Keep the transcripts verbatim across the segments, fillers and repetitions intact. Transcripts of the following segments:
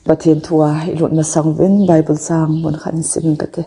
Pathen thu a i lut masang uvin Bible chang mun khat in simin kate.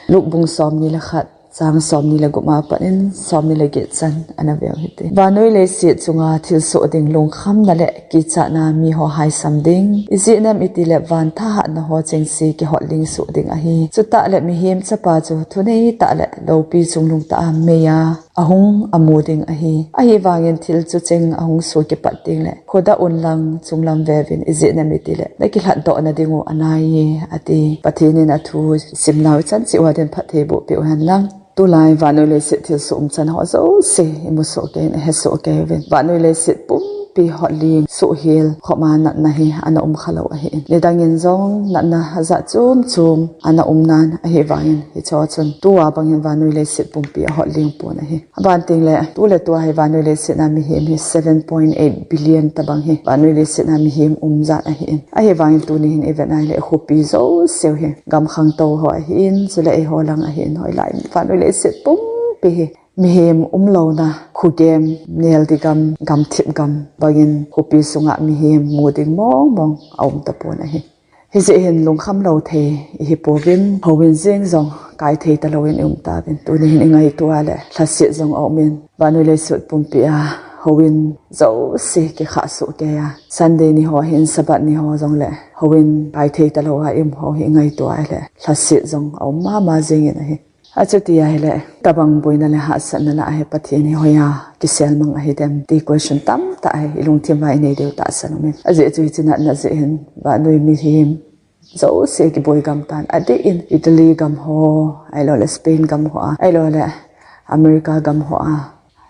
Luke bung som ni le khat, chang som ni le gup a pat in som ni le get chan ana veu hite. Vannoi leiset chunga thilsoh ding lungkhamna le kichatna miho haisam ding. Ijeh inem itile van thahatna ho chengse kihotling soh ding ahi. Chutah le mihem chapa chu thunei tah le loupi chungnung tah a meiya ahung amu ding ahi. Ahivangin thil chu cheng ahung soh kipat ding le khodah un lang chunglam veuvin, ijeh inem itile nakilhatdoh na ding u anaiye, ati. Pathen in athu simnau chan cheh uva din phattheiboh peh uhen lang. Tulai vannoi leiset thilsoh umchan ho jouse imu soh kei in, ihet soh kei uvin. Vannoi leiset pumpi hotling soh hel khop a natna hi ana um khalou ahin. Nidang in jong natna ajat chom chom ana um nan ahivangin hicheho chun tua bang hin vannoi leiset pumpi ahotling pon ahi. Aban teng le, tu le tua hi vannoi leiset a mihem hi seven point eight billion tabang hi vannoi leiset a mihem um jat ahin. Ahivangin tuni hin ivet nai le khopi jouse u hi gam khangtou ho ahin, chule eiho lang ahin, hoilai vannoi leiset pumpi hi mihem umlouna, khogem, neldi gam, gamthip gam bangin khopi sunga mihem mu ding mong mong aum tapon ahi. Hijeh hin lungkham lou thei ihi pouvin, houin jeng jong kai thei talou in i um tauvin. Tuni hin i ngaito a le lhaset jong aum in, vannoi leiset pumpi a houin jouse kikhah soh kei a, Sunday ni ho hin, Sabbath ni ho jong le houin kai thei talou a i um ho hi i ngaito a le lhaset jong aum mama jeng in ahi. Achuti ahile, tabang boina le hahsatna lah a hi Pathen hi hoiya kisel mang ahi dem ti question tamtah hi i lungthim uva i nei diu tahsan um in. Ajeh chu hiche natna jeh hin vannoi mihem jouse kiboi gam tan, adeh in Italy gam ho, ahilou le Spain gam ho a, ahilou le America gam ho a,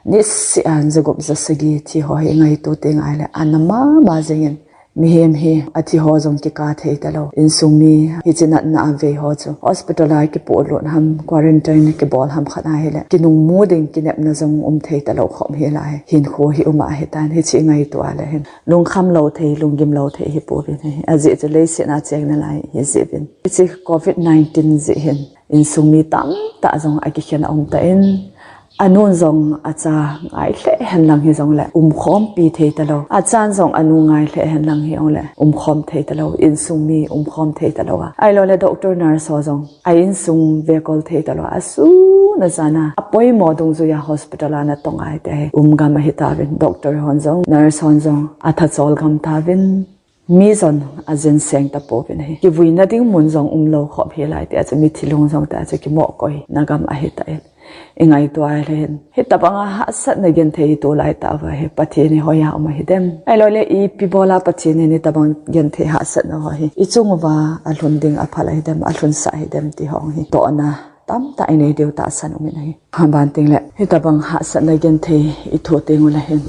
niseh a jagup jasagi thi ho hi i ngaito teng ahile ana mama jeng in. Mihem hi athi ho jong kikah thei talou. Insung mi hiche natna a vei ho chu hospital a kipolut ham, quarantine kibol ham khat ahile kinung mu ding kinepna jong um thei talou khop hi lai. Hinkho hi um ahitan, hiche i ngaito a le hin lungkham lou thei, lunggim lou thei ihi pouvin ahi. Ajeh chu leiset a cheng nalai ihi jeh uvin. Hiche covid nineteen jeh hin insung mi tamtah jong akikhen aum tan, anun jong acha ngai lheh hen lang hijongle umkhompi thei talou. Achan jong anu ngai lheh hen lang hijongle umkhom thei talou. Insung mi umkhom thei talou a. Ahilou le doctor, nurse ho jong a insung vekol thei talou a. Asun ajan a apoimo dungjuiya hospital a natong a hiti hi um gam ahi tauvin. Doctor hon jong, nurse hon jong atha chol gam tauvin. Mi jong ajinseng tapouvin ahi. Kivuina ding mun jong umlou khop hi lai tia chu mithi lung jong tia chu kimoh koina gam ahi tan. I ngaito a le hin, hitabang a hahsatna genthei tulai tah uva hi Pathen hi hoiya um ahi dem? Ahilou le ipi bol a Pathen in hitabang genthei hahsatna ho hi i chung uva alhun ding aphal ahi dem, alhunsah ahi dem ti ho hi tohna tamtah i nei diu tahsan um in ahi. Aban teng le, hitabang hahsatna genthei i thoh teng u le hin,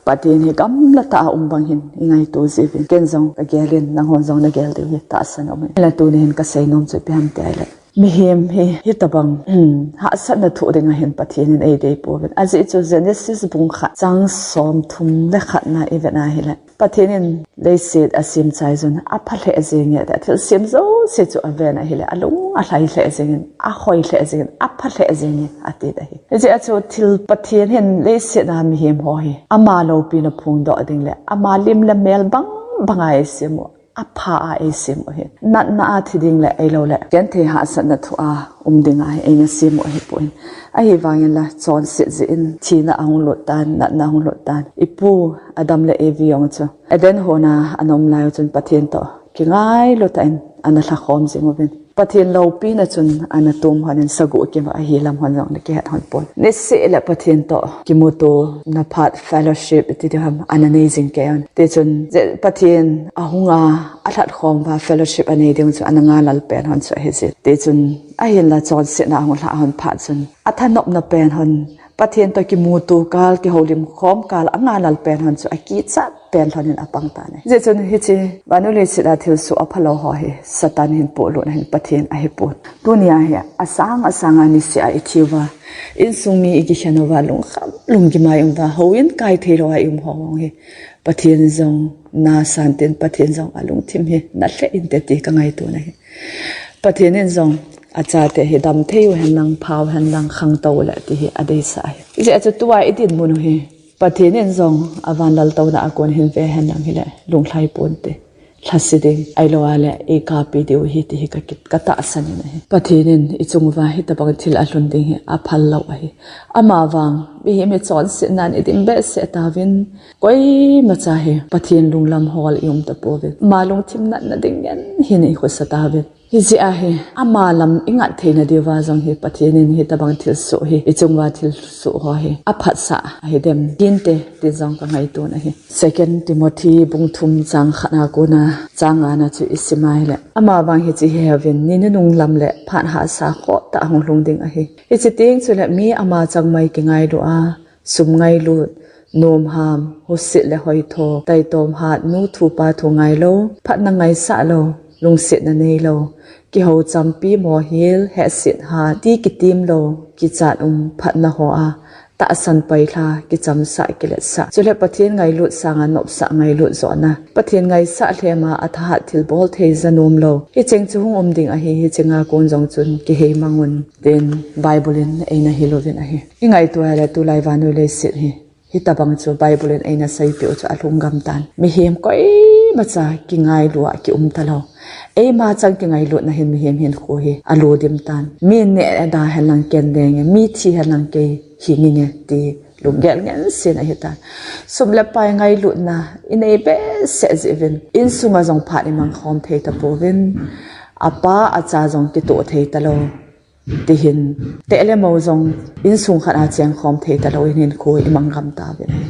Pathen hi gamla tah a um bang hin i ngaito jiuvin. Ken jong ka gel in, nangho jong na gel diu hi tahsan um in. Ahile tuni hin ka seinom chu ipi ham tia le, mihem hi hitabang, hmm, hahsatna thoh ding a hin Pathen in eidei pouvin. Ajeh chu Genesis bung khat chang som thum le khat na i vet na hile, Pathen in leiset asem chai chun apha lheh jeng e, thilsem jouse chu aven ahile, alung alhai lheh jeng in, ahoi lheh jeng in, apha lheh jeng e, ati ahi. Hijeh a chu thil Pathen hin leiset a mihem ho hi ama loupina phongdoh ding le ama lim le mel bang bang a eisem u, apha a eisem u ahi. Natna a thi ding le ahilou le genthei hahsatna thoh a um ding a hi eina sem u ahipoi. Ahivangin la chonset jeh in thina ahung lut tan, natna ahung lut tan. I pu Adam le Evi jong chu Eden hon a ana um lai u chun Pathen toh kingailu tah in ana lhakhom jing uvin. Pathen loupina chun ana tom hon in sagoh kima ahi lam hon jong ana kihet hon pon. Niseh le Pathen toh kimutona phat fellowship ti diu ham ana nei jing kei un. Tichun je Pathen ahung a alhatkhom uva fellowship anei ding chu ana ngalal pen hon chu ahi jin. Tichun ahinla chonsetna ahung lhah hon phat chun athanopna pen hon, Pathen toh kimuto kal, kihoulim khom kal, angalal pen hon chu akichat pen lhon in apang tan ahi. Hijeh chun hiche vannoi leiset a thilsoh aphalou ho hi Satan hin polut na hin, Pathen ahipon. Tunia hi asang asang a niseh a i thi uva, insung mi i kikhen uva, lungkham lunggim a i um uva, houin kai theilou a i um ho hi Pathen jong nasan tin, Pathen jong alungthim hi na lheh inte ti ka ngaito na hi. Pathen in jong achate hi damthei u henlang, phau henlang, khangtou u le ti hi adeisah ahi. Hijeh a chu tua i dinmun u hi Pathen in jong avan laltouna a kon hin ve henlang hile lunglhai ponte. lhase ding, ahilou le eikapi diu ahi ti hi ka, ka tahsan in ahi. Pathen in ichung uva hitabang thil alhun ding hi aphal lou ahi. Amavang mihem hi chonsetnan idin behseh tauvin, koimacha hi Pathen lunglam hol ium tapouvin, ama lungthim natna ding ngen hin ikhosa tauvin. Hijeh a hi ama lam ingat theina diuva jong hi Pathen in hitabang thilsoh hi, ichung uva thilsoh ho hi aphatsah ahidem hinte ti jong ka ngaito in ahi. Second Timothy bung thum chang khat a kona chang nga na chu isim a ahile, amavang hiche hi heuvin, ni nunung lam le phat hahsa khoh tah hung lhung ding ahi. Hiche teng chule mi ama changmai kingailu a, sum ngailut, nom ham, husit le hoitho, taitom hat, nu thu pa thu ngailou, phatna ngaisah lou, lungsetna neilou, kihou champi mohil, hehset hat, ti kitim lou, kichat um, phatna ho a tahsan pailha, kichamsah, kiletsah. Chule Pathen ngailut sanga nopsah ngailut johna, Pathen ngaisah lhem a athahat thilbol thei ja nom lou, hicheng chu hung um ding ahi, hicheng a kon jong chun kihei mang un, tin Bible in eina hil uvin ahi. Ingaito a le tulai vannoi leiset hi hitabang chu Bible in eina seipeh u chu alhung gam tan. Mihem koimacha kingailu a kium talou. Eima chang kingailutna hin mihem hinkho hi alo dim tan. Mi neh a da henlang ken ding e, mi thi henlang kei hing inge ti lunggel ngen sen ahitan. Sum le pai ngailutna inei behseh jeh uvin, insunga jong phat imang khom thei tapouvin, apa acha jong kitoh thei talou, tihin, teh le mo jong insung khat a cheng khom thei talou in hinkho imang gam tauvin ahi.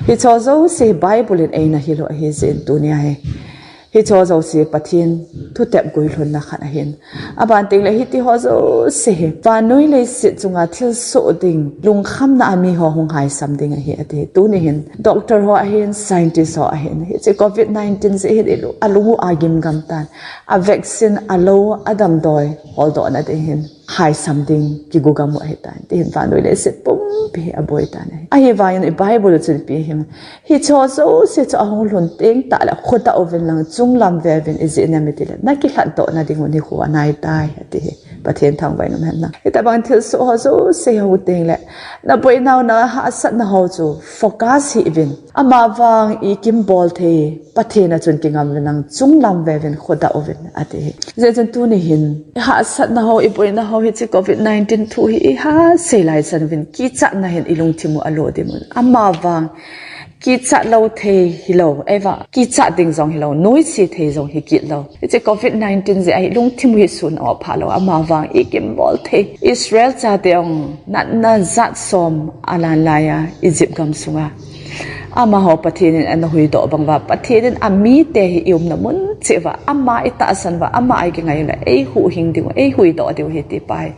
Hicheho jouse hi Bible in eina hil u ahi jeh in tunia hi, hicheho jouse Pathen thutep guilhunna khat ahin. Aban tengle hitiho jouse hi vannoi leiset chunga thilsoh ding, lungkhamna a miho hung haisam ding ahi ati. Tuni hin doctor ho ahin, scientist ho ahin, hiche covid nineteen jeh hin ilu-, alung u agim gam tan. A vaccine alou, adamdoi holdohna ding hin haisam ding kigo gam u ahitan, tihin vannoi leiset pumpi hi aboi tan ahi. Ahivangin i Bible chun ipi ahi, hicheho jouse chu ahung lhun teng tahle khodah uvin lang chunglam veuvin, ijeh inem itile nakilhatdohna ding u nikho anaitai ati hi. Pathen thangvah in um hen lang. Hitabang thilsoh ho jouse hung tengle naboinau, nahahsatna ho chu focus hih uvin, amavang ikimbol thei Pathen a chun kingam uvin lang chunglam veuvin khodah uvin ati hi. Hijeh chun tuni hin ihahsatna ho, iboina ho, hiche covid nineteen thu hi iha sei lai chan uvin kichatna hin ilungthim u alo dim un. Amavang kichat lou thei hilou, eiva kichat ding jong hilou, noise thei jong hikit lou, hiche covid nineteen jeh a ilungthim u hi sun off pha lou. Amavang ikimbol thei Israel chate ong natna jat som alan laiya Egypt gam sunga amaho Pathen in ana huhdoh bang uva, Pathen in amite hi iumna mun cheh uva ama itahsan uva, ama a ikingai u le eihuhhing ding u, eihuhdoh diu ahi ti pa hi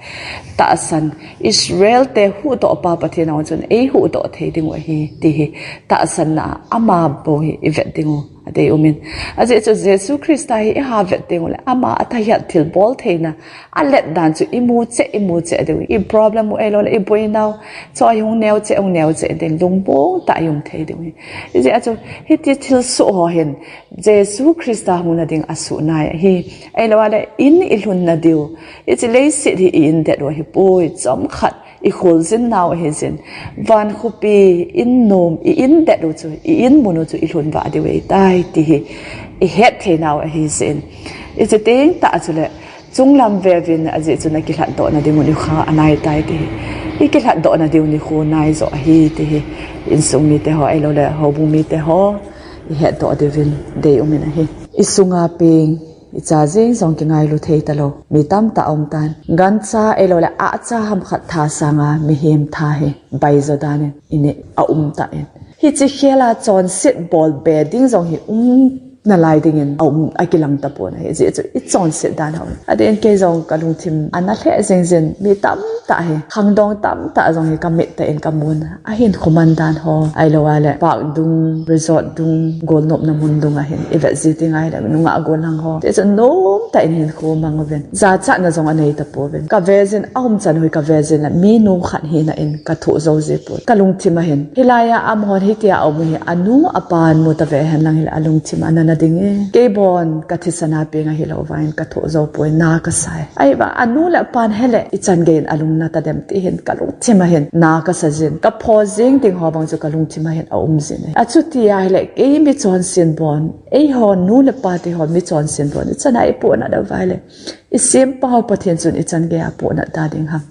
tahsan, Israel te huhdoh pa Pathen a chun eihuhdoh thei ding u ahi ti hi tahsanna a ama bou hi ivet ding u adei umin. Ajeh chu Jesu Christa hi iha vet teng ule ama athahiat thilbol theina alet dan chu imu cheh, imu cheh ding u, i problem u ahiloule iboinau chu ahung neo cheh, hung neo cheh ding, lungmong tah a ium thei ding u ahi. Hijeh a chu hiti thilsoh ho hin Jesu Christa hungna ding asuh nai ahi. Ahiloule in ilhunna diu, hiche leiset hi i-indet u ahipoi, chomkhat ikholjin nau ahijin, van khopi in nom i-indet u chu, i-in mun u chu ilhun vah diu ahitai ti hi ihet thei nau ahijin, hiche teng tah chule chunglam veuvin, ajeh chu nakilhatdohna ding u nikho anaitai ti hi, ikilhatdohna diu nikho naijoh ahi ti hi insung mite ho ahiloule houbung mite ho ihetdoh diuvin dei umin ahi. Isunga peng, icha jeng jong kingailu thei talou mi tamtah aumtan. Gancha ahiloule ahcha hamkhat tha sanga mihem tha hi baijo dan in ineh aumtan, hiche khel a chonset bol be ding jong hi umna lai dingin aum, akilang tapon ahi. Hijeh chu ichonset dan ho, adeh in kei jong kalungthim ana lheh jeng jin, mi tamtah hi, khangdong tamtah jong hi kamit tah in kamun, ahinkho man dan ho ahiloule park dung, resort dung, golnopna mun dung a hin ivet ji teng ahile nungah gollhang ho ti chu nomtah in hinkho mang uvin, jachatna jong anei tapouvin, kave jin, aumchan u hi kave jin le minu khat hina in kathoh jou jipon, kalungthim a hin hilai a amahon hitia aum u hi anu apan mu tave henlang hile alungthim ana ading e. Kei bon ka thisan a peng ahilou vangin ka thoh jou poi, na ka sa e. Ahivang anu le apan hele ichan gei in alung na tadem ti hin ka lungthim a hin na ka sa jin. Ka pho jing ding ho bang chu ka lungthim a hin aum jin e. Achuti ahile kei mi chonset bon, eiho nu le pa te ho mi chonset bon ichan a ipoh nat uva ahile, isempa ho Pathen chun ichan gei a apoh nat ta ding ham.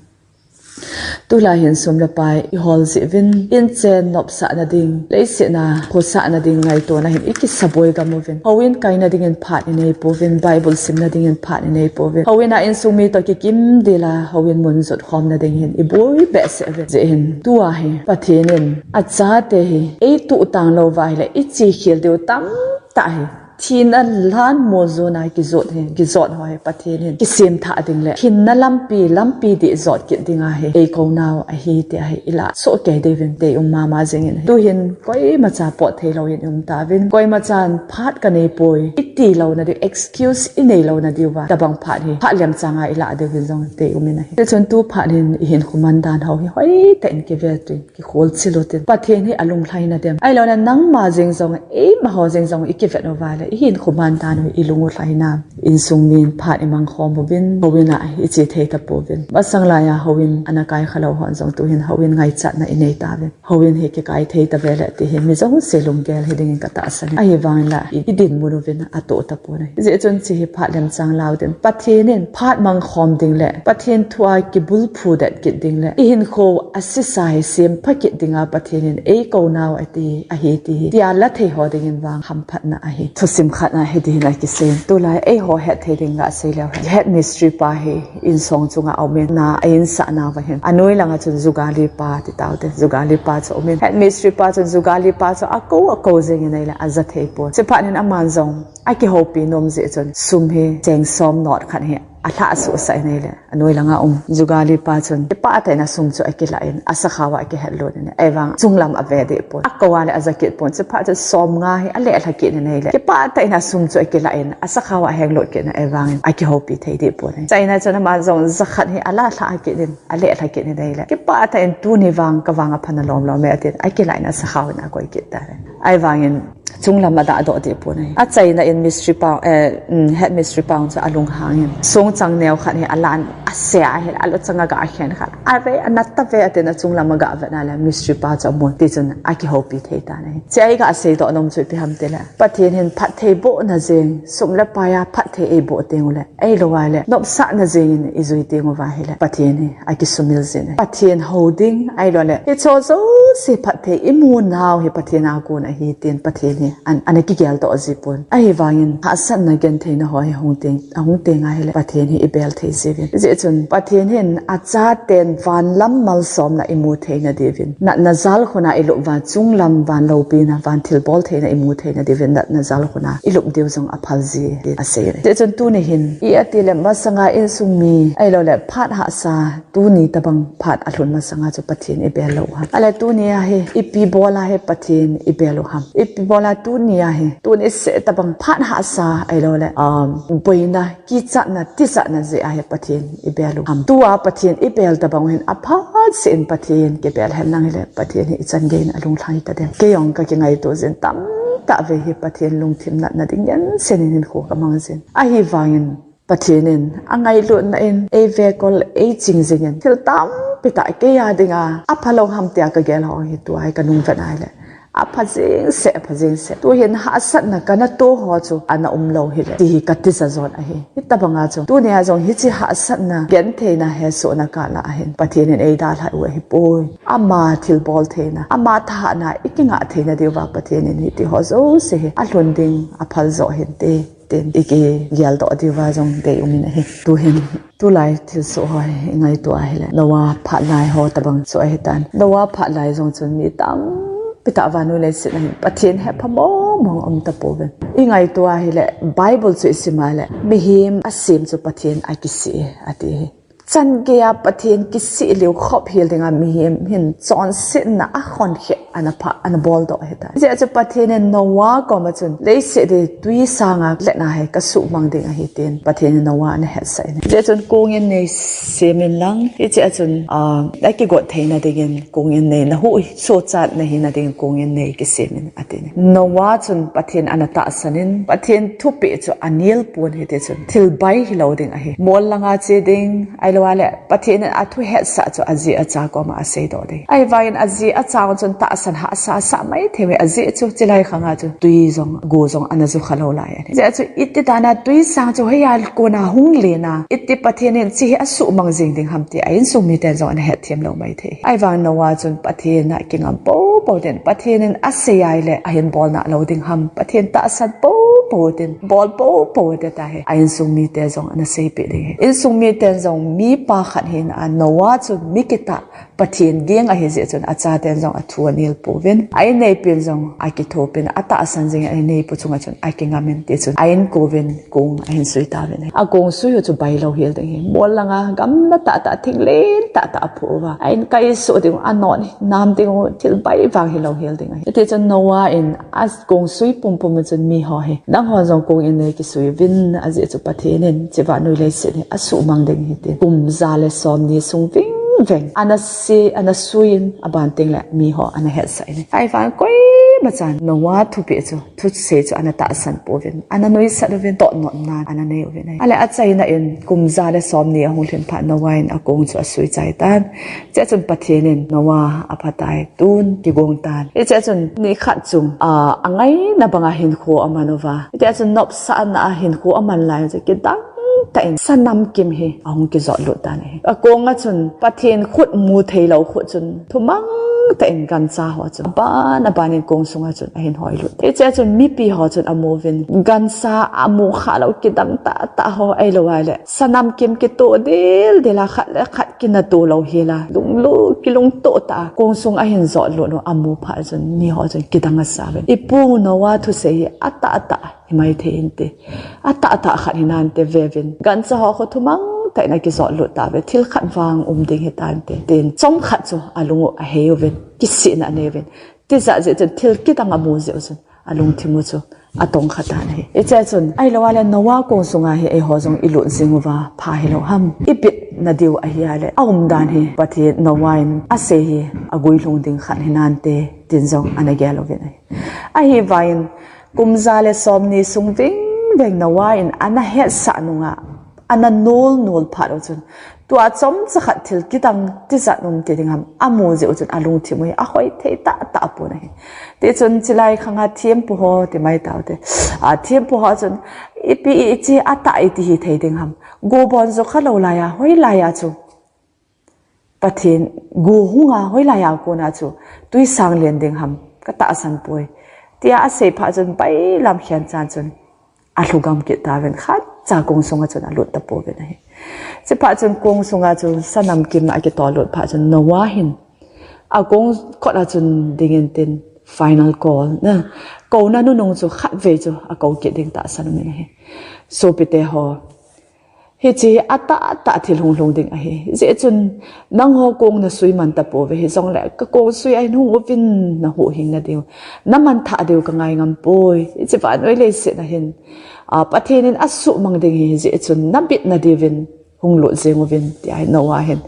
Tulai hin sum le pai ihol jeh uvin, inchen nopsahna ding, leiset a khosahna ding ngaitona hin ikisaboi gam uvin. Houin kaina dingin phat inei pouvin, Bible simna dingin phat inei pouvin. Houin a insung mi toh kikim dila, houin mun jot khomna ding hin iboi behseh uvin. Jeh hin tua hi Pathen in achate hi eituh tang lou uva ahile iche khel diu tamtah hi. Thina lhan mo jona kijot hi, kijot ho hi Pathen hin kisem thah ding le hinna lampi, lampi dih jot kit ding ahi, eikou nau ahi ti ahi, ilah soh kei diuvin deium mama jing in ahi. Tuhin koimacha pot thei lou in um tauvin, koimachan phat ka nei poi iti louna diu, excuse inei louna diuva tabang phat hi phat lemchang a ilah diuvin jong deium in ahi. Tichun tu phat hin ihinkho man dan ho hi hoitah in kive tin kikhol chil utin. Pathen hi alunglhai nadem. Ahilouleh nangma jeng jong, eima ho jeng jong ikivet uva le ihinkho man dan u hi ilung u lhai nam. Insung min phat imang khom uvin, houin a iche thei tapouvin. Masang laiya houin ana kai kha lou hon jong tuhin houin ngaichatna inei tauvin. Houin hi kikai thei tave le ti hi mi jouse lunggel hi dingin ka tahsan e. Ahivangin la i, idinmun uvin atoh tapon ahi. Hijeh chun hiche hi phat lemchang lau din. Pathen in phat mang khom ding le Pathen thu a kibulphu det kit ding le ihinkho asisa hi sempha kit dinga Pathen in eikou nau ati ahi ti hi tia la thei ho dingin vang hamphatna ahi. Thusim khat na hiti hin akisei in, tulai eiho het thei ding gasei leu hen. Head mistress pa hi insung chunga aum in, na a insah nauva hin anoi langa chun jugali pa ti taute, jugali pa chu aum in. Head mistress pa chun jugali pa chu akou, akou jeng in ahile aja thei pon. Chuphat in aman jong akihoupi nom jeh chun sum hi cheng som note khat hi alhah suhsah in ahile anoi langa um jugali pa chun kipah tah in asum chu akilah in asakhao a akihet lut in ahivang chunglam ave deh pon. Akou a le aja kit pon. Chuphat chun som nga hi alelha kit in ahile kipah tah in asum chu akilah in asakhao a aheng lut kit in ahivangin akihoupi thei deh pon ahi. Chaina chun ama jong ja khat hi alah lhah kit in alelha kit in ahile kipah tah in tuni vang ka vang apha na lom lom e atin akilah in asakhao in akoi kit tan ahi. Ahivangin chunglam adah doh deh pon ahi. Achaina in mistress pa, eh, mm, head mistress pa chu alunghang in songchang neo khat hi alan asea ahile aluchang aga khen khat. Ave, anat tave atin achunglam aga vet na le mistress pa chu amun tichun akihoupi thei tan ahi. Hiche a iga seidoh nom chu ipi ham tile Pathen hin phatthei bohna jeng, sum le pai a phatthei eiboh teng ule Ahilou ahile, nopsahna jeng in ijui teng uva ahile, Pathen hi akisumil jin ahi. Pathen hou ding, ahilouleh, hicheho jouse phatthei imu nau hi Pathen a kon ahi tin Pathen hi an, ana kigel doh ji pon. Ahivangin, hahsatna gentheina ho hi hung teng, ahung teng ahile, Pathen hi ibel thei jiuvin. Hijeh chun, Pathen hin achaten van lam malsomna imu theina diuvin, natna jalkhun a ilup uva, chunglam van loupina, van thilbol theina imu theina diuvin, natna jalkhun a ilup diu jong aphal ji tin asei ahi. Hijeh chun tuni hin, i ati le masanga insung mi, ahilouleh phat hahsa, tuni tabang phat alhun masanga chu Pathen ibel lou u ham. Ahile tuni a hi, ipi bol a hi Pathen ibel u ham. Ipi bol a tuni a hi, tuni seh tabang phat hahsa, ahilouleh, um, boina, kichatna, tichatna jeh a hi Pathen ibel u ham. Tua Pathen ibel tabang u hin aphat seh in Pathen kibel hen lang hile, Pathen hi ichan gei in alunglhai tadem. Kei jong kakingaito jin tamtah vei hi Pathen lungthim natna ding ngen sen in hinkho kamang jin. Ahivangin, Pathen in angailutna in, eivekol, eiching jing in, thil tampi tah kei a dinga aphalou ham tia kagel ho hi tua hi kanung vet a ahile, apha jeng seh, apha jeng seh. Tuhin hahsatna kana to ho chu ana umlou hile, ti hi katija jon ahi. Hitabang a chu, tuni a jong hiche hahsatna, gentheina, hesohna kah lah a hin, Pathen in eidalhah u ahipoi. Ama thilbol theina, ama thahatna ikingah theina diuva Pathen in hitiho jouse hi alhun ding, aphal jo hinte tin ikigel doh diuva jong deium in ahi. Tuhin, tulai thilsoh ho hi ingaito a ahile, Noah phat lai ho tabang chu ahitan. Noah phat lai jong chun mi tampi tah vannoi leiset a hin Pathen hepha mong mong aum tapouvin. Ingaito a ahile, Bible chu isim a ahile, mihem asem chu Pathen akisih e, ati ahi. Chan geiya Pathen kisih lou khop hel dinga mihem hin chonsetna a khonkhia ana pha, ana boldoh ahitai. Hijeh chun Pathen in Noah koma chun leiset hi tui sanga letna hi kasuhmang ding ahi tin Pathen in Noah ana hetsah in. Hijeh chun kong innei semin lang, hichea chun, ah, akigot theina dingin kong innei nahuh sochat nahina dingin kong innei kisemin atin. Noah chun Pathen ana tahsan in, Pathen thupeh chu anel pon hiti chun thil bai hilou ding ahi. Mol langa che ding, ahilouleh Pathen in athu hetsah chu ajeh acha koma aseidoh ding. Ahivangin ajeh acha chun tahsan hahsa asah maithei uve, ajeh chu chilai khanga chu tui jong, go jong ana jukha lou lai ahi. Hijeh chun iti dana tui sang chu hoiya kona hung lena, iti Pathen in hiche hi asuhmang jing ding ham ti a insung miten jong ana hetthem lou maithei. Ahivang Noah chun Pathen a kingam popo tin, Pathen in asei ahileh ahin bol nalou ding ham, Pathen tahsan popo tin, bol popo tin tia hi a insung mite jong ana seipeh ding ahi. Insung miten jong mipa khat hina a Noah chu mi kitah Pathen ging ahijeh chun achaten jong athu anel pouvin, a inneipin jong akithopin, atahsan jing a inneipu chunga chun akingamin ti chun a inkouvin kong ahin sui tauvin ahi. Akong sui u chu bailou hel ding ahi. Mol langa gamla tahtah, thinglen tahtah aphuh uva, a in kai soh ding u, anon nam ding u, thil bai vang hilou hel ding ahi. Hiti chun Noah in akong sui pumpum chun miho hi, nangho jong kong innei kisui uvin, ajeh chu Pathen in hiche vannoi leiset hi asuhmang ding ahi tin kum ja le somni sung vingveng ana se, ana suiyin, aban tengleh miho ana hetsah in. Ahivang koima chan Noah thupeh chu, thusei chu ana tahsan pouvin, ana nuisat uvin, tohnona'n ana nei uvin ahi. Ahileh achaina in kum ja le somni ahung lhin phat Noah in akong chu asui chai tan. Hichea chun Pathen in Noah, aphatai, tun kigong tan. Hichea chun nikhat chu, ah, angaina banga hinkho aman uva, hitia chun nopsahna a hinkho aman lai chu kidang tah in sanamkim hi ahung kijotlut tan ahi. Akong a chun Pathen khut mu theilou khut chun thumang tah in gancha ho chun aban aban in kong sunga chun ahin hoilut. Hichea chun mipi ho chun amuvin, gancha amu khalou kidang tahtah ho, ahilouleh sanamkim kitoh dildil a, khat le khat kinatoh lou hel a, lunglut, kilungtoh tah a kong sunga ahin jotlut u amu phat chun miho chun kidang asa uvin, ipu Noah thusei hi atahtah himaithei inte, atahtah khat hinante, veuvin, gancha ho khu thumang tah in akijotlut tauve, thil khat vang um ding hitante tin chomkhat chu alung u ahei uvin, kisihna anei uvin, tijat jeh chun thil kidang amu jeh u chun alungthim u chu atongkha tan ahi. Hichea chun, ahilouleh Noah kong sunga hi eiho jong ilut jing uva pha hilou ham, ibitna diu ahi ahileh, aumdan hi Pathen, Noah in asei hi aguilhung ding khat hinante tin jong ana gel uvin ahi. Ahivangin kum ja le somni sung vingveng Noah in ana hetsah nunga ana nolnol phat u chun, tua chomcha khat thil kidang tijat um ti ding ham amu jeh u chun alungthim u hi ahoithei tahtah pon ahi. Tichun chilai khanga thempu ho ti mai taute, ah, thempu ho chun, ipi, hiche atah iti hithei ding ham, go bon jukha lou laiya, hoilaiya chu Pathen, go hunga hoilaiya kona chu tui sang len ding ham, katahsan poi, tia asei phat chun bailam khenchan chun alhugam kit tauvin, khatcha kong sunga chun alut tapouvin ahi. Chuphat chun kong sunga chu sanamkim a akitolut phat chun Noah hin akong kot a chun dingin tin final call na, kouna nunung chu khatvei chu akou kit ding tahsan umin ahi. Sopite ho, hiche atahtah thil hunglhung ding ahi. Hijeh chun nangho kong nasui man tapouve, hijongleh kakong sui a hin hung uvin, nahuhhing nadiu, namanthah diu kangai ngam poi. Hiche vannoi leiset a hin, ah, Pathen in asuhmang ding ahi, hijeh chun nabitna diuvin hunglut jeng uvin, tia hi Noah hin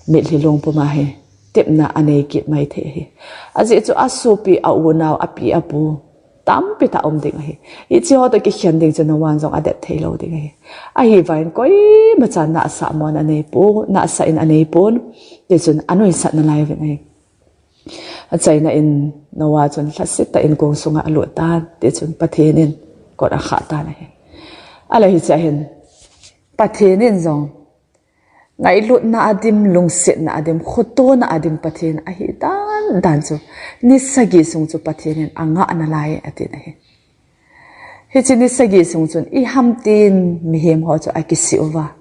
mitlhi lungpum a hi tepna anei kit maithei ahi. Ajeh chu asopi, aunau, api, apu tampi tah um ding ahi. Hiche ho toh kikhen ding chu Noah in jong adet theilou ding ahi. Ahivangin koimachan nahsah mon aneipon, nahsah in aneipon, tichun anuisat nalai uvin ahi. Achaina in Noah chun lhasettah in kong sunga alut tan, tichun Pathen in kot akhah tan ahi. Ahileh hichea hin Pathen in jong ngailutna a dim, lungsetna a dim, khotona a dim Pathen ahi dandan chu, ni sagi sung chu Pathen in angah nalai atin ahi. Hiche ni sagi sung chun ihamtin mihem ho chu akisih uva,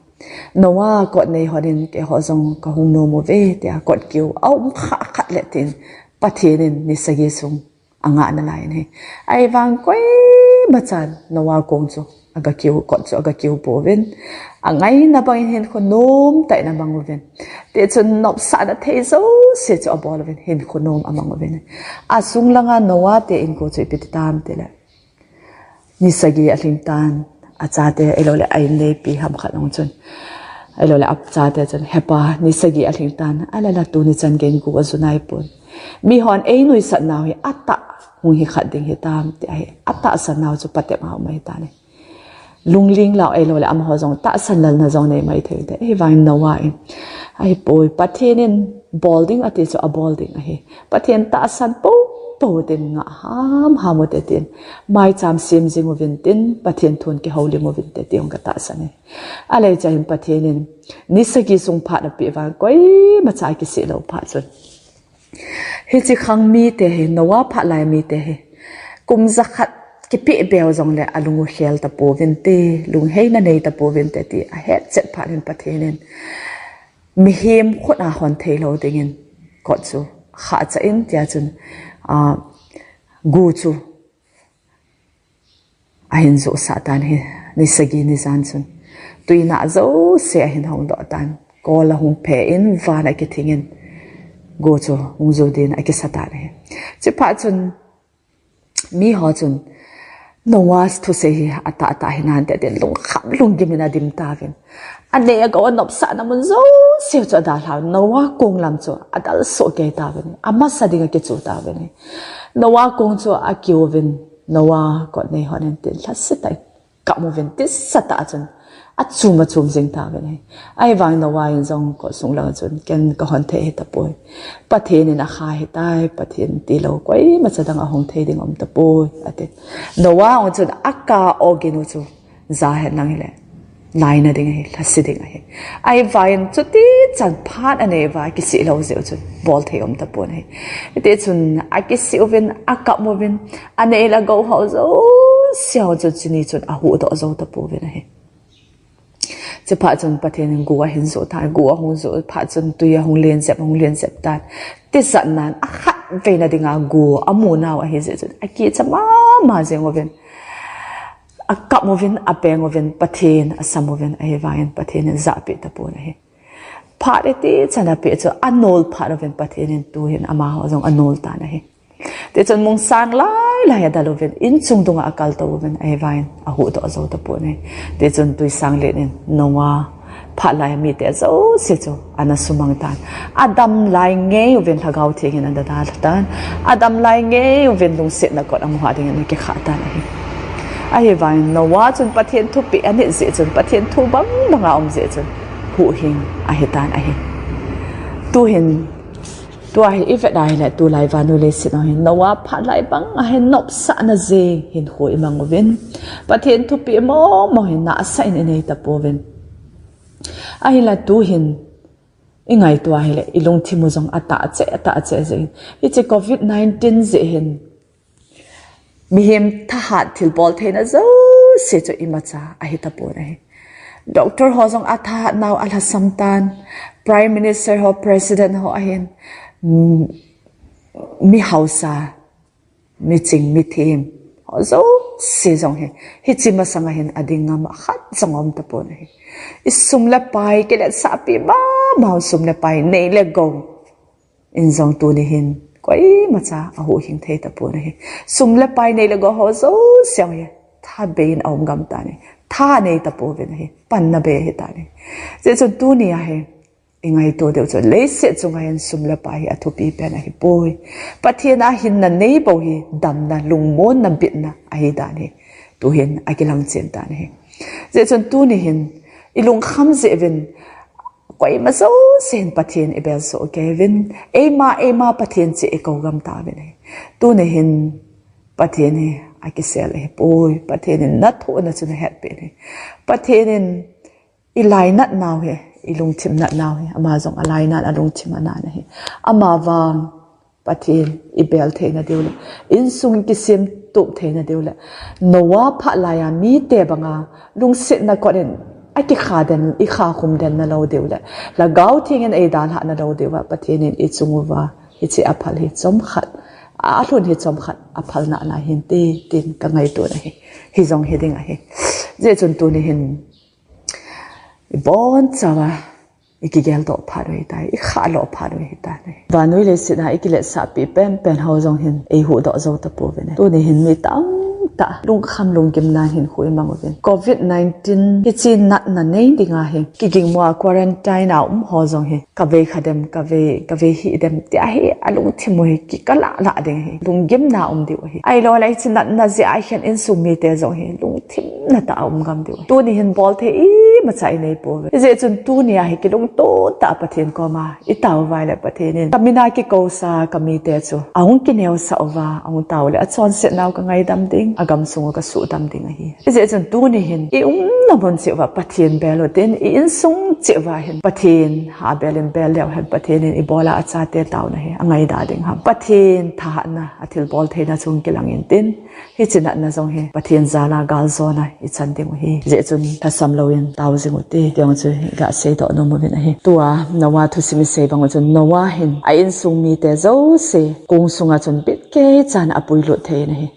Noah, kot neihon in keiho jong kahung nom uve, tia kot kiu aum khah khat le tin Pathen in ni sagi sung angah nalai in ahi. Ahivang koimachan Noah kong chu Aga kiu, kot chu aga kiu pouvin. Angaina bangin hinkho nom tah in amang uvin. Tichun nopsahna thei jouse chu abol uvin, hinkho nom amang uvin. Asung langa Noah te inko chu ipi ti tam tile, ni sagi alhing tan, achate, ahilouleh a inneipi ham khat jong chun, ahilouleh achate chun, "Hepa, ni sagi alhing tan, ahinla tuni chan geiyin gu aju naipon. Mihon einuisat nau hi atah hung hi khat ding hitam," ti ahi. Atahsan nau chu patep a um ahitan ahi. Lungling lou, ahilouleh amaho jong tahsan lalna jong nei maithei te. Ahivangin Noah in, ahipoi, Pathen in bol ding ati chu abol ding ahi. Pathen tahsan popo tin, ngah hamham ute tin, maicham sem jing uvin tin, Pathen thun kihoulim uvin te ti jong katahsan e. Alei chahin Pathen in ni sagi sung phat apeh vang koimacha akisih lou phat chun, hiche khang mite hi, Noah phat lai mite hi, kum jakhat kipeh beu jongle alung u khel tapouvin te, lungheina nei tapouvin te ti ahetchet phat in Pathen in mihem khut a hon theilou dingin kot chu khahcha in, tia chun, a, gu chu ahin johsah tan ahi. Ni sagi ni jan chun tuinah jouse ahin hongdoh tan, kol ahung phe in, van akithing in, gu chu hung ju din akisa tan ahi. Chuphat chun miho chun Noah thusei hi atahtah hinante tin lungkham lunggim in adim tauvin, anei agou anopsahna mun jouse chu adalhau, Noah kong lam chu adalsoh kei tauvin, amasa ding akichu tauvin ahi. Noah kong chu akiuvin, Noah kot nei hon in tin lhasetah in kap uvin, tisatah chun achum achum jing tauvin ahi. Ahivangin Noah in jong kot sung langa chun, "Ken kahon thei hitapoi. Pathen in akha hitai, Pathen tilou koimacha dang ahong thei ding aum tapoi," ati. Noah jong chun akah ogin u chu jahen lang hile, laina ding ahi, lhase ding ahi. Ahivangin chuti chan phat anei uva akisih lou jeh u chun bolthei aum tapon ahi. Hitichun akisih uvin, akap uvin, anei le agou ho jouse ho chu chuni chun ahuhdoh jou tapouvin ahi. Chuphat chun Pathen in gu ahin joh tan, gu ahung joh phat chun tui ahung len jep, ahung len jep tan. Tijat nan akhatveina dinga gu amu nau ahijeh chun akicha mama jeng uvin, akap uvin, apeng uvin, Pathen asam uvin, ahivangin Pathen in ajahpeh tapon ahi. Phat iti chan apeh chu anol phat uvin Pathen in tuhin amaho jong anol tan ahi. Tichun mungsang lailai adel uvin, inchung dunga akaltou uvin, ahivangin ahuhdoh jou tapon ahi. Tichun tui sang len in Noah phat lai mite jouse chu ana sumang tan. Adam lai ngei uvin Lhagao Theng in ana dalha tan. Adam lai ngei uvin lungsetna kot amu ha dingin ana kikhah tan ahi. Ahivangin Noah chun Pathen thupeh anit jeh chun, Pathen thu bangbang aum jeh chun huhhing ahitan ahi. Tuhin, tua hi ivet a hile tulai vannoi leiset a hin Noah phat lai banga hin nopsahna jeng hinkho imang uvin, Pathen thupeh momo hin nahsah in inei tapouvin. Ahinla tuhin ingaito a hile ilungthim u jong atah cheh, atah cheh jeh in, hiche covid nineteen jeh hin mihem thahat thilbol theina jouse chu imacha ahitapon ahi. Doctor ho jong athahat nau alhasam tan, Prime Minister ho, President ho ahin, mm, mihaosa, miching, mithem ho jouse jong hi, hiche masanga hin ading ngam khat jong aum tapon ahi. Isum le pai kiletsahpi mama u, sum le pai, nei le gou in jong tuni hin koimacha ahuhhing thei tapon ahi. Sum le pai, nei le gou ho jouse hi thabeiyin aum gam tan ahi. Tha nei tapouvin ahi. Panna bei ahitan ahi. Hijeh chun tuni a hi ingaito diu chu leiset chunga hin sum le pai hi athupi pen ahipoi. Pathen a hinna nei bou hi damna, lungmonna, bitna ahidan hi tuhin akilang chen tan ahi. Hijeh chun tuni hin ilungkham jeh uvin koima jouse hin Pathen ibel soh kei uvin, eima, eima Pathen cheh ikou gam tauvin ahi. Tuni hin Pathen hi akisel ahipoi, Pathen in nathohna chu nahetpeh in ahi. Pathen in ilainat nau hi, ilungthim nat nau hi, ama jong alainat, alungthim anat ahi. Amavang Pathen ibel theina diu le, insung kisemtup theina diu le, Noah phat laiya mite banga lungsetna kot in akikha den, ikha khum den nalou diu le, Lhagao Theng in eidalhah nalou diuva, Pathen in ichung uva hiche aphal hi chomkhat, alhun hi chomkhat aphal nalai hinte, tin kangaito na ahi. Hijong hiding ahi. Hijeh chun tuni hin ibon chauva ikigel doh phat u hitai, ikhah loh phat u hitai. Vannoi leiset a ikiletsah pi penpen ho jong hin eihuhdoh jou tapouvin. Tuni hin mi tamtah lungkham lunggimnan hinkho imang uvin. Covid nineteen hiche natna nei dinga hin kigingmo a quarantine a um ho jong hi kavei kha dem, kavei, kavei hih dem tia hi alungthim u hi kikalah lah ding ahi. Lunggimna um diu ahi. Ahilouleh hiche natna jeh a hin insung mite jong hi lungthimna tah a um gam diu ahi. Tuni hin bolthei imacha inei pouve. Hijeh chun tuni a hi kilungtoh tah a Pathen koma itao uva ahileh Pathen in kamin a kikousa kamite chu ahung kineosah uva, ahung tao uleh achonset nau kangaidam ding, agamsung u kasuhdam ding ahi. Hijeh chun tuni hin i umna mun cheh uva Pathen bel utin, i insung cheh uva hin Pathen ha bel in bel leu hen Pathen in ibola achate taona hi angaida ding ham? Pathen thahatna, athilbol theina chu hung kilang intin, hiche natna jong hi Pathen jal a galjona ichan ding u ahi. Hijeh chun lhasam louvin tao jing ute, ti jong chu iga seidoh nom uvin ahi. Tua Noah thusim isei bang u chun Noah hin a insung mite jouse kong sunga chun bitkeicha in apuilut thei in ahi.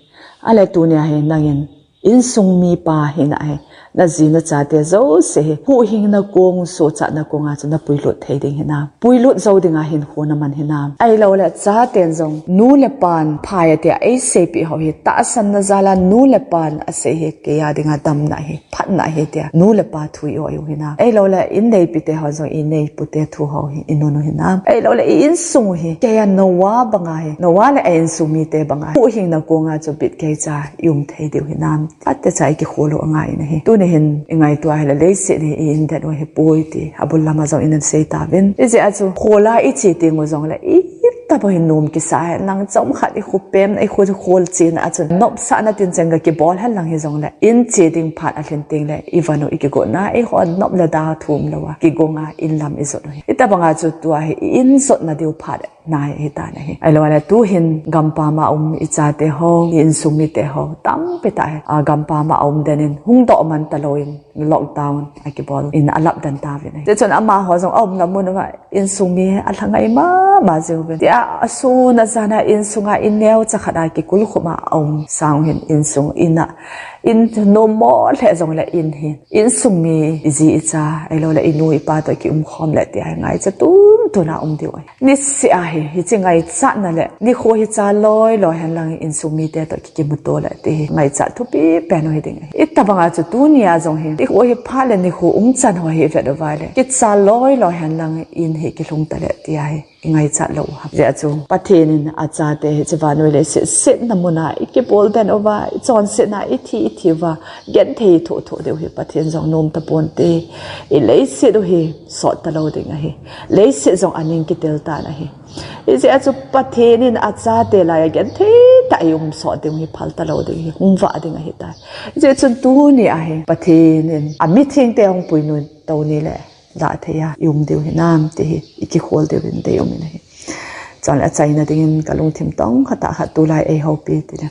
Ahileh tuni a hi nangin insung mipa hina hi, naji nachate jouse hi huhhingna kong, sohchatna kong a chu napuilut thei ding hinam? Puilut jou dinga hinkho naman hinam? Ahilouleh chaten jong nu le pan phai a tia eiseipeh ho hi tahsanna jal a nu le pan asei hi kei a dinga damna ahi, phatna ahi tia nu le pa thu i-oi u hinam? Ahilouleh inneipi te ho jong ineipu te thu ho hi inun u hinam? Ahilouleh i insung u hi kei a Noah banga hi, Noah le a insung mite banga hi huhhingna kong a chu bitkeicha i um thei diu hinam? Atecha ikikhol u angai in ahi. Tuni hin ingaito a ahileh leiset hi i-in den u ahipoi ti abul lam a jong ina sei tauvin. Hijeh a chu khol a iche teng u jongleh itobang hin nom kisa hen lang, chomkhat ikho pem, ikho khol chena a chun nopsahna tinchen ga kibol hen lang hijongleh in che ding phat alhin tengleh i van u ikigotna, eiho nop le da thum louva kigong a in lam ijot u ahi. Hitobang a chu tua hi i in jotna diu phat nai ahitan ahi. Ahilouleh tuhin gampam a um i chate ho, i insung mite ho tampi tah hi, a, gampam a um den in hung doh man talouvin lockdown akibol in alap den tauvin ahi. Tichun amaho jong aumna mun uva insung mi alhangai mama jing uvin. Tia asun ajan a insunga in neocha khat a kikulkhum a aum sang u hin insung in a, in nommo lheh jongleh in hi insung mi iji icha ahilouleh inu ipa toh kiumkhom leh tia hi ngaicha tuntun a um diu ahi. Niseh a hi hiche ngaichatna le nikho hi cha loi loi hen lang insung mite toh ki, kimuto leh ti hi ngaichat thupi pen u hiding ahi. Hitobang a chu tuni a jong hi nikho hi phat le nikho umchan ho hi vet uva leh kicha loi loi hen lang in hi kilhung taleh tia hi ingaichat lou u ham? Hijeh a chu Pathen in achate hiche vannoi leiset setna mun a ikibol den uva, ichonsetna ithi ithi uva, genthei ithoh thoh diu hi Pathen jong nom taponte. I leiset u hi sot talou ding ahi. Leiset jong aning kitel tan ahi. Hijeh a chu Pathen in achate laiya genthei tah a i um sot ding hi phal talou ding hi hung vah ding ahitai. Hijeh chun tuni a hi Pathen in amithengte hung puinui tou ni leh lah thei a i um diu hinam ti hi ikikhol diuvin deium in ahi. Chule achaina dingin kalungthim tong khat a khat tulai eihoupi tile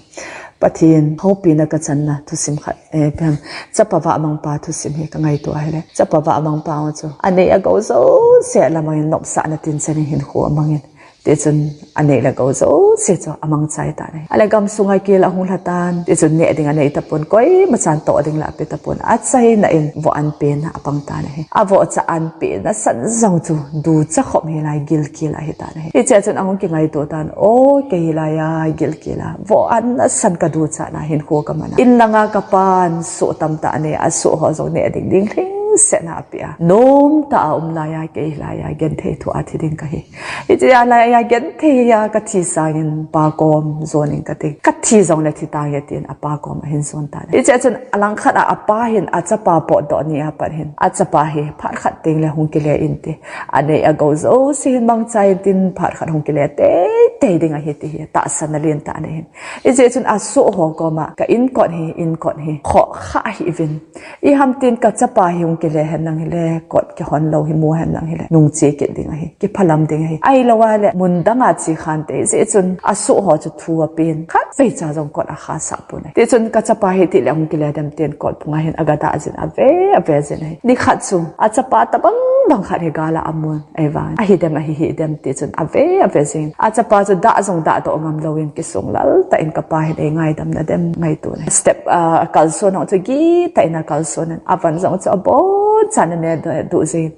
Pathen houpina kachanna thusim khat, eh, pem, chapa vahmangpa thusim hi kangaito ahile, chapa vahmangpa chu anei agou jouse lamangin nopsahna tinchen in hinkho amangin, tichun anei le gou jouse chu amangchai tan ahi. Ahile gamsunga kel ahung lha tan, tichun neh ding anei tapon, koima chan toh ding la ape tapon, achaina in voh an pen apang tan ahi. Avohcha an pen asan jong chu ducha khop hilai gilkel ahitan ahi. Hichea chun ahung kingaito tan, o, kei hilaiya gilkel a, voh an asan kaducha na hinkho kaman a, in langa kapan soh tamtah anei, asoh ho jong neh ding ding lhingset na apeh a, nomtah a um laiya kei hilaiya genthei thoh a thi ding kahi. Hitia laiya genthei a kathi sangin pa kom jon in kati, kathi jongle thi tange tin apa kom ahin jon tan. Hichea chun alangkhat a apa hin achapa potdoh ni a pat hin achapa hi phat khat tengle hung kile inte. Anei agou jouse hin mangchai intin phat khat hung kile teitei ding ahi ti hi tahsanna lentah anei hin. Hijeh chun asoh ho koma ka inkot hi, inkot hi khoh kha hih uvin. Iham tin kachapa hi hung kile henlang hile, kot kihon lou hi mu henlang hile, nungche kit ding ahi, kiphalam ding ahi. Ahilou ahile mun danga che khante, hijeh chun asoh ho chu thu apen, khatvei cha jong kot akhasah pon ahi. Tichun kachapa hi tile hung kile dem tin kot phunga hin agadah jin ave, ave jin ahi. Nikhat chu achapa tabang bang khat hi gal a amun, ahivang ahi dem, ahi hi dem ti chun ave, ave jing. Achapa chu dah jong dahdoh ngam louvin kisung lal tah in kapa hin eingaidam na dem ngaito in. Step, ah, akalson jong chu gitah in akalson in, avan jong chu abonchan ane duh jing.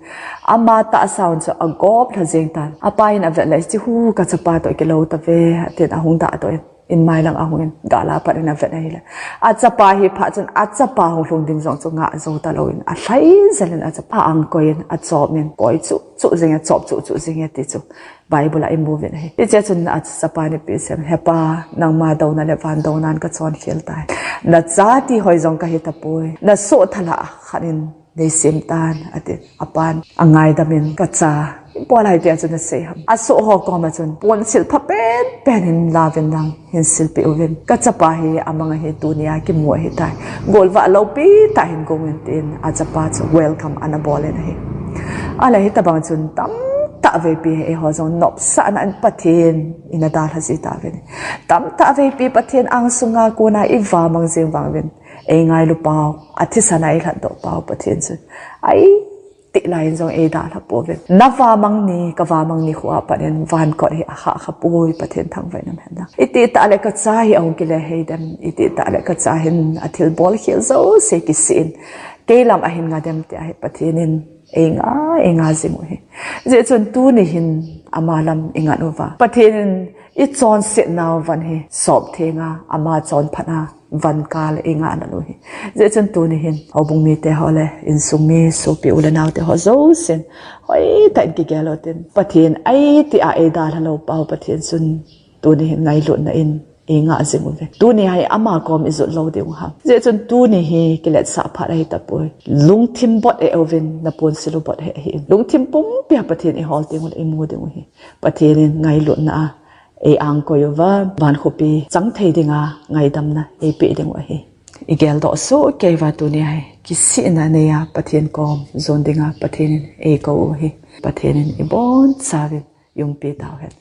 Ama tahsa jong chu agop lha jing tan. Apa hin avet le, "Hichu kachapa toh kilou tave," atin ahung dahdoh in. In mailang ahung in, gal a pat in avet ahile. Achapa hi phat chun, achapa hung lhung ding jong chu ngah jou ta louvin, alhai jel in achapa angkoi in, achop in, koi chuh chuh jing e, chop chuh chuh jing e ti chu Bible a imu uvin ahi. Hiche chun achapa in ipi asei em, "He pa, nangma douna le van dounan kachon khel tai. Nacha ti hoi jong kahi tapoi. Nasoh thala khat in neisem tan," atin. Apan angaidam in, "Kacha, ipi lai tia chu nasei ham?" Asoh ho koma chun ponsil pha penpen hin lauvin lang hin silpeh uvin, "Kachapa hi amang ahi, tunia kimu ahitai. Golvah loupi tah hin gong in," tin achapa chu welcome ana bol in ahi. Ahile hitabang chun tamtah veipi hi eiho jong nopsahna in Pathen in adalha ji tauvin. Tamtah veipi Pathen angsunga kona ivamang jing vang uvin. Eingailu pau, athisan a eilhatdoh pau Pathen chun aitih lai in jong eidalha pouvin. Navamang ni, kavamang ni khu a pat in van kot hi ahahkha poi, Pathen thangvah in umhen lang. Itih tah le kacha hi ahung kile hei dem, itih tah le kacha hin athilbol khel jouse kisih in, kei lam ahin nga dem tia hi Pathen in einga, einga jing u ahi. Hijeh chun tuni hin ama lam ingat uva, Pathen in ichonsetnau van hi sop thenga, ama chonphatna van kal einga nau ahi. Hijeh chun tuni hin houbung mite ho le insung mi, sopi u le nao te ho jousen hoitah in kigel u hitin, Pathen aitih a eidalha lou pau Pathen chun tuni hin ngailutna in einga jing uve. Tuni hi ama kom ijot lou ding u ham? Hijeh chun tuni hi kiletsah phat ahi tapoi. Lungthim bot e uvin, naponsil u bot e ahin. Lungthim pumpia Pathen ihol ding u le imu ding u ahi. Pathen in ngailutna a eiangkoi uva, van khopi chang thei dinga ngaidamna eipeh ding u ahi. Igeldoh soh kei uva tuni hi kisihna neiya Pathen kom jon dinga Pathen in eikou u ahi. Pathen in ibonchauvin umpi tauhen.